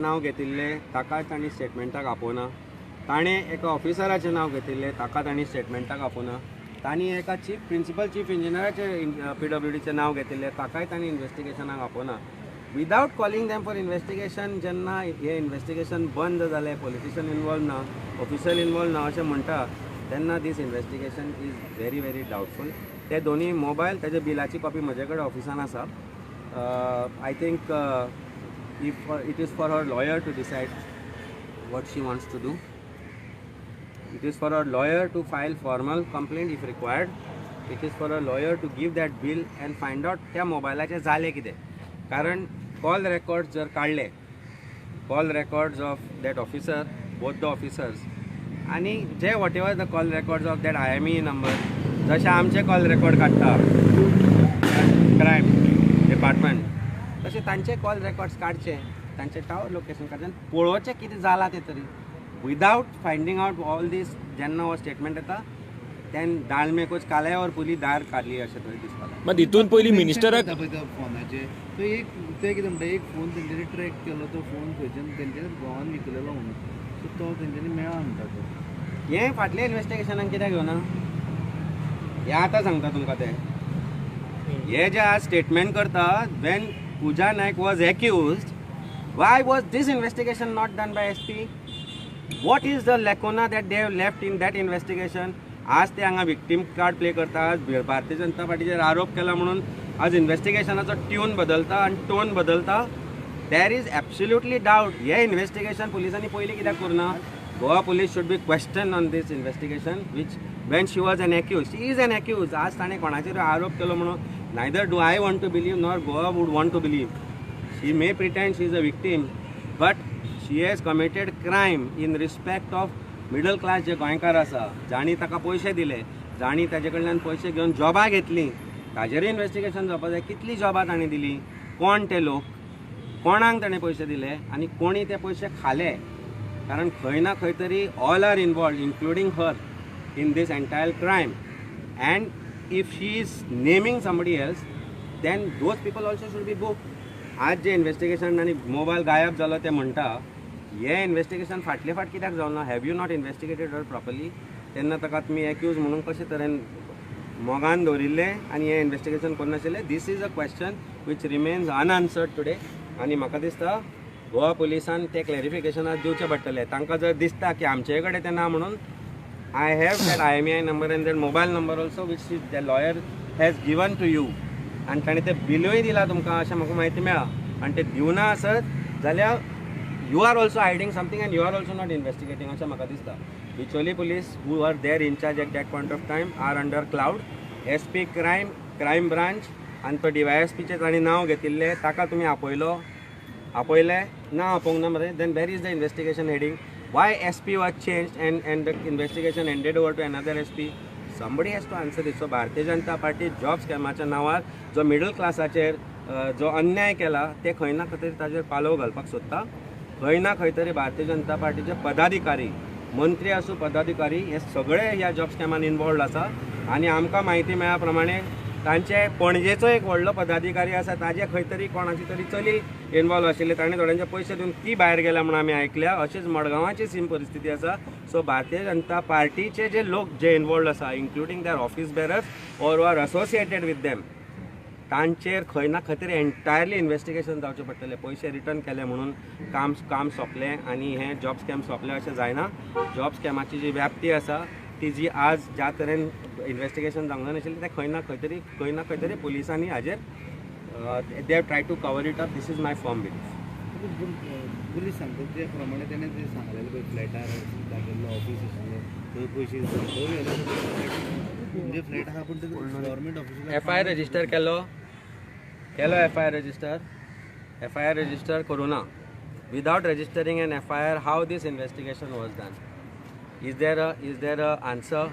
नांव घेतिल्लें ताका तांणी स्टेटमेंटाक आपोवना, ताणें एका ऑफिसराचें नांव घेतिल्लें ताका तांणी स्टेटमेंटाक आपोवना, तांणी एका चीफ प्रिंसिपल चीफ इंजिनियराचें पीडब्ल्यूडीचें नांव घेतिल्लें ताकाय तांणी इन्वेस्टिगेशनाक आपोवना. Without calling them for investigation जेन्ना हें इन्वेस्टिगेशन बंद जालें, पॉलिटिशियन इनवॉल्व ना, ऑफिशियल इनवॉल्व ना अशें म्हणटा तेन्ना this investigation is very very doubtful. ते दोनूय मोबायल ताजे बिलाची कॉपी म्हजे कडेन ऑफिसान आसा. I think if it is for her lawyer to decide what she wants to do. It is for her lawyer to file formal complaint if required. It is for her lawyer to give that bill and find out त्या मोबायलाचें जालें कितें. कारण call records जर काडले, call records of that officer, both the officers, आनी जे whatever the call records of that IMEI number, जशें आमचे कॉल रेकॉर्ड काडटा क्रायम डिपार्टमेंट तशें तांचे कॉल रेकॉर्ड्स काडचे, तांचे टावर लोकेशन काडचें आनी पळोवचें कितें जालां तें तरी. Without finding out all this जेन्ना हो स्टेटमेंट येता तेन्ना दाल में कुछ काला है और पुरी दाल काली अशें तरी दिसपाक. मात हितून पयलीं मिनिस्टराक फोनाचे तो एक ते कितें म्हणटा, एक फोन तेंच्यांनी ट्रॅक केलो, तो फोन खंयच्यान तेंच्यांनी गोवान विकलेलो म्हणून, सो तो तेंच्यांनी मेळ्ळा म्हणटा तो. हें फाटल्या इन्वेस्टिगेशनाक कित्याक घेवना हें आतां सांगता तुमकां. तें हे जे आज स्टेटमेंट करता, when Pooja Naik was accused, why was this investigation not done by SP? What is the lacuna that they have left in that investigation? आज ते हांगा विक्टीम कार्ड प्ले करता. आज भारतीय जनता पार्टीचेर आरोप केला म्हणून आज इन्वेस्टिगेशनाचो ट्यून बदलता आनी टोन बदलता. There is absolutely doubt. हे इन्वेस्टिगेशन पुलिसांनी पयलीं कित्याक करूना? Goa police should be question on this investigation which when she was an accused, she is an accused. आज ताणें कोणाचेर आरोप केलो म्हणून neither do I want to believe nor Goa would want to believe. She may pretend she is a victim, but she has committed crime in respect of middle class जे गोंयकार आसा, जांणी ताका पयशे दिले, जांणी ताजे कडल्यान पयशे घेवन जॉबां घेतली, ताजेरूय इन्वेस्टिगेशन जावपाक जाय. कितलीं जॉबां ताणें दिलीं, कोण ते लोक, कोणाक ताणें पयशे दिले आनी कोणी ते पयशे खाले. कारण खंय ना खंय तरी all are involved including her in this entire crime. And if she is naming somebody else then those people also should be booked. आज जे इन्वेस्टिगेशन आनी मोबायल गायब जालो ते म्हणटा, हे इन्वेस्टिगेशन फाटले फाट कित्याक जावना? Have you not investigated her properly? तेन्ना ताका तुमी एक्यूज म्हणून कशे तरेन मोगान दवरिल्लें आनी हें investigation करनाशिल्लें? This is a question which remains unanswered today. आनी म्हाका दिसता गोवा पुलिसान तें क्लॅरिफिकेशन आज दिवचें पडटलें. तांकां जर दिसता की आमचे कडेन तें ना म्हणून, I have that IMEI number and that mobile number also which the lawyer has given to you. आनी ताणें तें बिलूय दिलां तुमकां अशें म्हाका म्हायती मेळ्ळा. आनी तें दिवना आसत जाल्यार you are also hiding something and you are also not investigating अशें म्हाका दिसता. Bicholim police who are there in charge at that point of time are under cloud. SP crime, crime branch आनी तो DYSPचें तांणी नांव घेतिल्लें ताका तुमी आपयलो, आपयलें ना आपोवंक ना मरे, then where is the investigation heading? Why SP was changed and the investigation handed over to another SP? Somebody has to answer this. So Bharatiya Janata party job स्कॅमाच्या नांवार जो मिडल क्लासाचेर जो अन्याय केला ते खंय ना खंय तरी ताजेर पालव घालपाक सोदता. खंय ना खंय तरी भारतीय जनता पार्टीचे पदाधिकारी, मंत्री आसूं पदाधिकारी, हे सगळे ह्या जॉब स्कॅमान इनवॉल्वड आसा. आनी आमकां म्हायती मेळ्ळ्या प्रमाणे तांचे पणजेचो एक व्हडलो पदाधिकारी आसा, ताजे खंय तरी कोणाची तरी चली इनवॉल्व आशिल्ली, ताणें थोड्यांचे पयशे दिवन ती भायर गेल्या म्हणून आमी आयकल्या. अशीच मडगांवाची सेम परिस्थिती आसा. सो भारतीय जनता पार्टीचे जे लोक जे इनवॉल्वड आसा, including their office bearers or are associated with them, तांचेर खंय ना खंय तरी एंटायरली इन्वेस्टिगेशन जावचें पडटलें. पयशे रिटर्न केले म्हणून काम सोंपलें आनी हें जॉब स्कॅम सोंपलें अशें जायना. जॉब स्कॅमाची जी व्याप्ती आसा ती जी आज ज्या तरेन इन्वेस्टिगेशन जावंक नाशिल्लें तें खंय ना खंय तरी पुलिसांनी हाजेर they have try to cover it up. This is my firm belief. Police सांगता ते प्रमाणे तेणें ते सांगलेलें पळय, फ्लॅटार दाखयल्लो ऑफीस आशिल्लें थंय पयशे म्हणजे फ्लॅट आहा पूण गव्हर्मेंट ऑफिस. FIR register केलो, FIR register, FIR register करूं ना. Without registering an FIR how this investigation was done? Is there a answer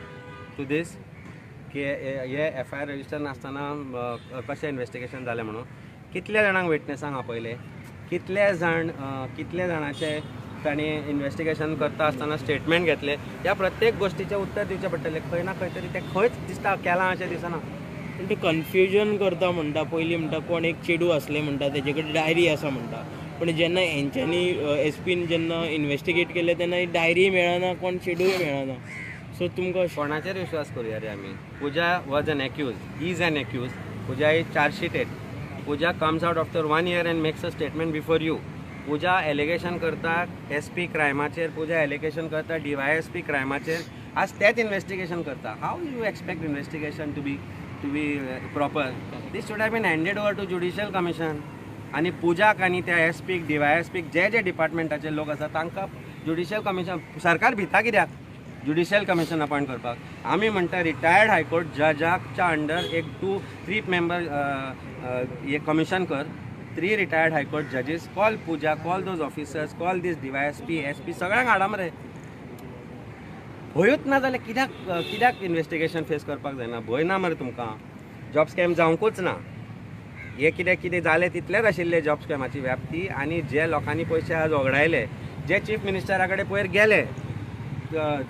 to this की हे FIR register नासतना कशें इन्वेस्टिगेशन जालें म्हणून? कितल्या जाणांक विटनेसांक आपयले, कितले जाणांचे तांणी इन्वेस्टिगेशन करता आसतना स्टेटमेंट घेतले, ह्या प्रत्येक गोश्टीचें उत्तर दिवचें पडटलें. खंय ना खंय तरी तें खंयच दिसता केलां अशें दिसना. पण ते कन्फ्युजन करता म्हणटा. पयलीं म्हणटा कोण एक चेडूं आसलें म्हणटा, तेजे कडेन डायरी आसा म्हणटा, पूण जेन्ना हेंच्यांनी एस पीन जेन्ना इन्वेस्टिगेट केलें तेन्ना डायरी मेळना, कोण चेडूय मेळना. सो तुमकां कोणाचेर विश्वास करूया रे आमी? Pooja was an accused, is an accused. Pooja is chargesheeted. Pooja comes out after 1 year and makes a statement before you. Pooja allegation करता एस पी क्रायमाचेर, पुजा एलिगेशन करता DYSP क्रायमाचेर. आज तेच इन्वेस्टिगेशन करता. How you expect investigation to be proper? This should have been handed over to judicial commission. आनी पुजाक आनी त्या S पीक, DYSPक, जे जे डिपार्टमेंटाचे लोक आसा तांकां ज्युडिशियल कमिशन. सरकार भिता कित्याक ज्युडिशियल कमिशन अपॉयंट करपाक? आमी म्हणटा रिटायर्ड हायकोर्ट जजाच्या अंडर एक 2-3 मेंबर हे कमिशन कर. 3 retired high court जजीस, call Pooja, call those officers, call these DYSP, SP, सगळ्यांक हाडा मरे. भंयूच ना जाल्यार कित्याक कित्याक इन्वेस्टिगेशन फेस करपाक जायना? भंय ना मरे तुमकां? जॉब स्कॅम जावंकूच ना. हे कितें कितें जालें तितलेंच आशिल्लें जॉब स्कॅमाची व्याप्ती. आनी जे लोकांनी पयशे आज वगडायले, जे चीफ मिनिस्टरा कडेन पयर गेले,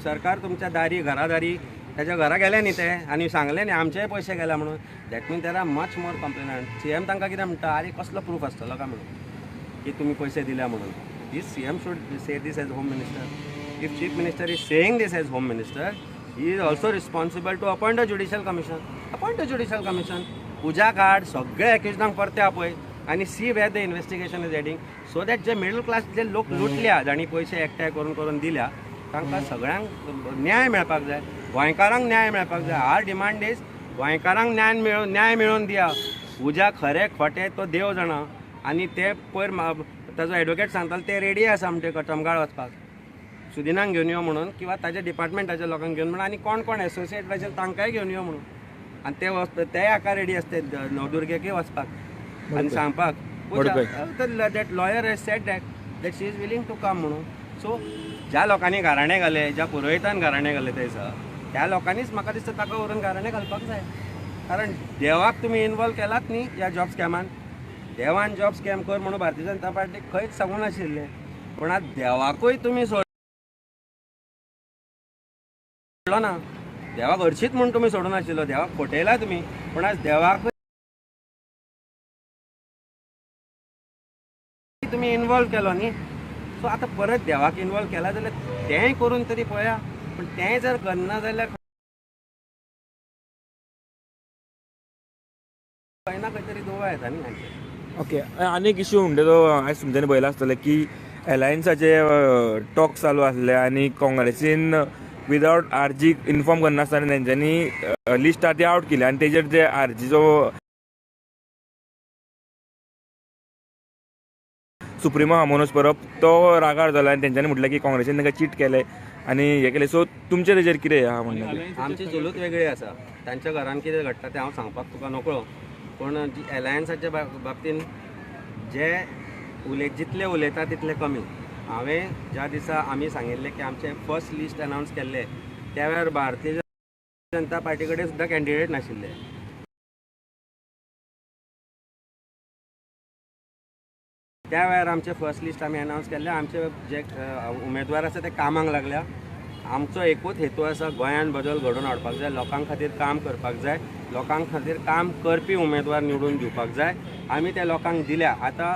सरकार तुमच्या दारी घरादारी ताच्या घरा गेले न्ही ते आनी सांगलें न्ही आमचेय पयशे गेले म्हणून. That mean there are much more complainant. CM तांकां कितें म्हणटा, आरे कसलो प्रूफ आसतलो काय म्हणून की तुमी पयशे दिल्या म्हणून. This CM should say this as home minister. If chief minister is saying this as home minister, he is also responsible to appoint a judicial commission. Appoint a judicial commission. Pooja काड, सगळे एक्युजडांक परते आपय आनी see where the investigation is heading, so that J middle class जे लोक लुटल्या, जांणी पयशे एकठांय करून करून दिल्या, तांकां सगळ्यांक न्याय मेळपाक जाय. गोंयकारांक न्याय मेळपाक जाय. Are demand is गोंयकारांक न्याय मेळोवन दिया. पुजा खरें खोटें तो देव जाणा. आनी ते पयर ताजो एडवोकेट सांगतालो ते रेडी आसा म्हणटे कटमगाळ वचपाक, सुदिनांक घेवन यो म्हणून, किंवा ताच्या डिपार्टमेंटाच्या लोकांक घेवन म्हणून, आनी कोण कोण एसोसिएट आशिल्ले तांकांय घेवन यो म्हणून. आनी ते हाका रेडी आसते नवदुर्गेकय वचपाक आनी सांगपाक. That lawyer has said that she is willing to come म्हणून. सो ज्या लोकांनी गाराणें घालें, ज्या पुरोहितान गाराणें घालें थंयसर, त्या लोकांनीच म्हाका दिसता ताका व्हरून गाराणें घालपाक जाय. कारण देवाक तुमी इनवॉल्व केलात न्ही ह्या जॉब स्कॅमान. देवान जॉब स्कॅम कर म्हणून भारतीय जनता पार्टीक खंयच सांगूंक नाशिल्लें, पूण आतां देवाकूय तुमी सोडलो ना. देवाक हरशींच म्हूण तुमी सोडूं नाशिल्लो, देवाक फटयला तुमी, पूण आज देवाकूय तुमी इनवॉल्व केलो न्ही. सो आतां परत देवाक इनवॉल्व केला जाल्यार तेंय करून तरी पळया. पूण तें जर करना जाल्यार खंय ना खंय तरी दुबाव येता न्ही हांचेर. ओके, आनी एक इशू म्हणटा तो आयज तुमच्यांनी पळयला आसतलें की एलायन्साचे टॉक चालू आसले आनी काँग्रेसीन विदावट आरजी इन्फॉर्म करनासतना तेंच्यांनी लिस्ट आहा ती आवट केली आनी तेजेर जे आरजीचो सुप्रिमो हा मनोज परब तो रागार जाला आनी तेंच्यांनी म्हटलें की काँग्रेसीन तांकां चीट केलें आनी हें केलें. सो तुमचें तेजेर कितें आहा म्हणलें? आमची चलूच वेगळी आसा. तांच्या घरान कितें घडटा तें हांव सांगपाक तुका नकळो, पूण एलायन्साच्या बाबतीन जे जितले उलयता तितले कमी. हांवें ज्या दिसा आमी सांगिल्लें की आमचें फर्स्ट लिस्ट अनावन्स केल्लें त्या वेळार भारतीय जनता पार्टी कडेन सुद्दां कॅन्डिडेट नाशिल्ले. त्या वेळार आमचें फर्स्ट लिस्ट आमी अनावन्स केल्लें. आमचे जे उमेदवार आसा ते कामाक लागल्या. आमचो एकूच हेतू आसा, गोंयांत बदल घडोवन हाडपाक जाय, लोकां खातीर काम करपाक जाय, लोकां खातीर काम करपी उमेदवार निवडून दिवपाक जाय. आमी ते लोकांक दिल्या. आतां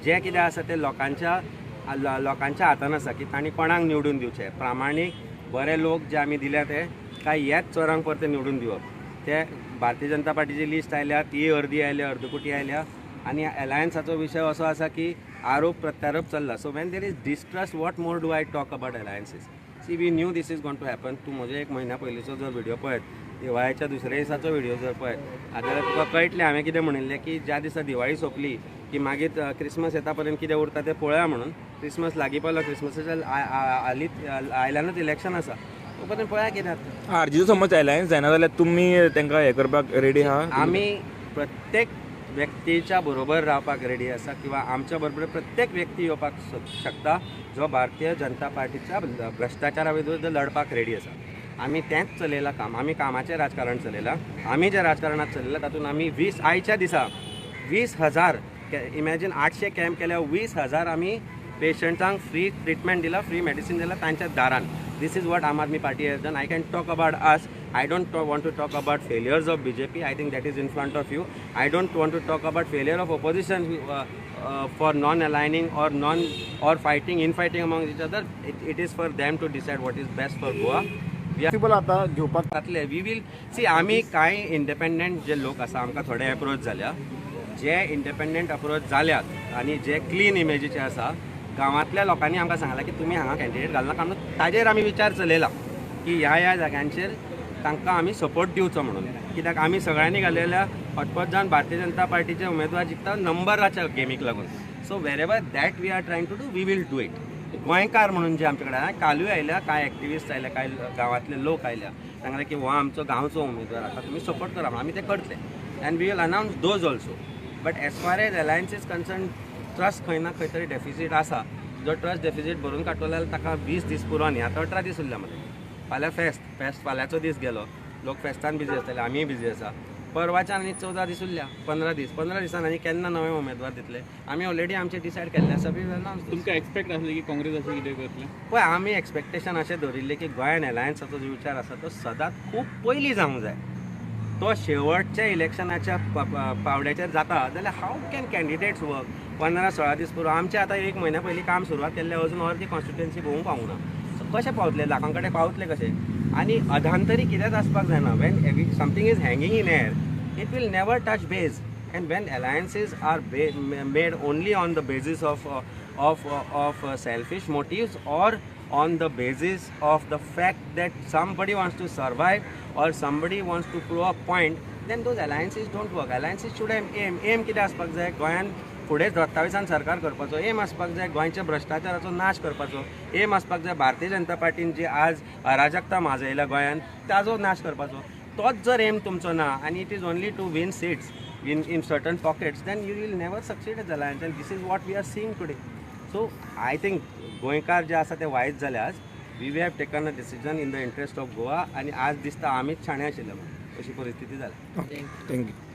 जें कितें आसा तें लोकांच्या हातान आसा की तांणी कोणाक निवडून दिवचें. प्रामाणीक बरे लोक जे आमी दिल्या ते काय ह्याच चोरांक परते निवडून दिवप. ते भारतीय जनता पार्टीची लिस्ट आयल्या, ती अर्दी आयल्या, अर्दकुटी आयल्या. आनी एलायन्साचो विशय असो आसा की आरोप प्रत्यारोप चल्ला. So when there is distrust, what more do I talk about alliances? See, we knew this is going to happen. तूं म्हजे एक म्हयन्या पयलींचो जर व्हिडियो पळयत, दिवाळेच्या दुसऱ्या दिसाचो व्हिडियो जर पळयत जाल्यार तुका कळटलें हांवें कितें म्हणिल्लें की ज्या दिसा दिवाळी सोंपली की मागीर क्रिसमस येता पर्यंत कितें उरता तें पळोवया म्हणून. क्रिसमस लागीं पावलो, क्रिसमसाच्या आयल्यानूच इलेक्शन आसा, तो पर्यंत पळया कितें जाता. आरजीचो समज एलायन्स जायना जाल्यार तुमी तांकां हें करपाक रेडी आहा? आमी प्रत्येक व्यक्तीच्या बरोबर रावपाक रेडी आसा, किंवा आमच्या बरोबर प्रत्येक व्यक्ती येवपाक शकता जो भारतीय जनता पार्टीच्या भ्रश्टाचारा विरुद्ध लढपाक रेडी आसा. आमी तेंच चलयलां काम. आमी कामाचें राजकारण चलयलां. आमी जें राजकारणांत चलयलां तातूंत आमी आयच्या दिसा 20,000, इमॅजीन 800 कॅम्प केल्या, 20,000 आमी पेशंटांक फ्री ट्रिटमेंट दिला, फ्री मेडिसीन दिला तांच्या दारान. This is what Aam Aadmi Party has done. I can talk about us. I don't want to talk about failures of BJP. I think that is in front of you. I don't want to talk about failure of opposition for non aligning or non or fighting, infighting among each other, it is for them to decide what is best for Goa. We are आतां घेवपाक जातले. We will see. आमी कांय independent जे लोक आसा, आमकां थोडे approach जाल्या, जे इंडिपेंडंट अप्रोच जाल्यात आनी जे क्लीन इमेजीचे आसा, गांवांतल्या लोकांनी आमकां सांगलां की तुमी हांगा कॅन्डिडेट घालनाका म्हणून. ताजेर आमी विचार चलयला की ह्या ह्या जाग्यांचेर तांकां आमी सपोर्ट दिवचो म्हणून. कित्याक आमी सगळ्यांनी घालेल्या हटपट जावन भारतीय जनता पार्टीचे उमेदवार जिखता नंबराच्या गेमीक लागून. So wherever that we are trying to do, we will do it. गोंयकार म्हणून जे आमचे कडेन कालूय आयल्या, कांय एक्टिविस्ट आयल्या, कांय गांवांतले लोक आयल्या, सांगले की हो आमचो गांवचो उमेदवार आसा, तुमी सपोर्ट करा म्हणून. आमी ते करतले and we will announce those also. But as far as alliance is concern, trust खंय ना खंय तरी डेफिसीट आसा. जो ट्रस्ट डेफिसीट भरून काडटलो जाल्यार ताका 20 दीस पुरो न्ही, आतां 18 दीस उरल्या मरे. फाल्यां फेस्त, फेस्त फाल्यांचो दीस गेलो, लोक फेस्तान बिजी आसतले, आमीय बिजी आसा. परवाच्यान आनी 14 दीस उरल्या, 15 दीस, 15 दिसान आनी केन्ना नवे उमेदवार दितले? आमी ऑलरेडी आमचे डिसायड केल्ले आसा. बी अनावन्स. तुमकां एक्सपेक्ट आसलें की काँग्रेस अशें कितें करतलें? पळय, आमी एक्सपेक्टेशन अशें दवरिल्लें की गोंयान एलायन्साचो जो विचार आसा तो सदांच खूब पयलीं जावंक जाय. तो शेवटच्या इलेक्शनाच्या पावड्याचेर जाता जाल्यार हाव can candidates work? 15-16 दीस पुरो. आमचें आतां एक म्हयन्या पयलीं काम सुरवात केल्लें, अजून अर्दी कॉन्स्टिट्युएन्सी भोंवूंक पावूंक ना. सो कशें पावतले लोकां कडेन, पावतले कशें? आनी अधांतरी कितेंच आसपाक जायना. When something is hanging in air, it will never touch base. And when alliances are made only on the basis of selfish motives or on the basis of the fact that somebody wants to survive or somebody wants to prove a point, then those alliances don't work. Alliances should have aim. Aim कितें आसपाक जाय? गोंयान फुडें 27 सरकार करपाचो M आसपाक जाय, गोंयच्या भ्रश्टाचाराचो नाश करपाचो एम आसपाक जाय, भारतीय जनता पार्टीन जी आज अराजकता माजयल्या गोंयान ताजो नाश करपाचो. तोच जर एम तुमचो ना आनी it is only to win seats in certain pockets, then you will never succeed as alliance, and this is what we are seeing today. So I think गोंयकार जे आसा ते वायज जाले आज. We have taken a decision in the interest of Goa आनी आज दिसता आमीच शाणे आशिल्ले म्हणून अशी परिस्थिती जाल्या. Thank you.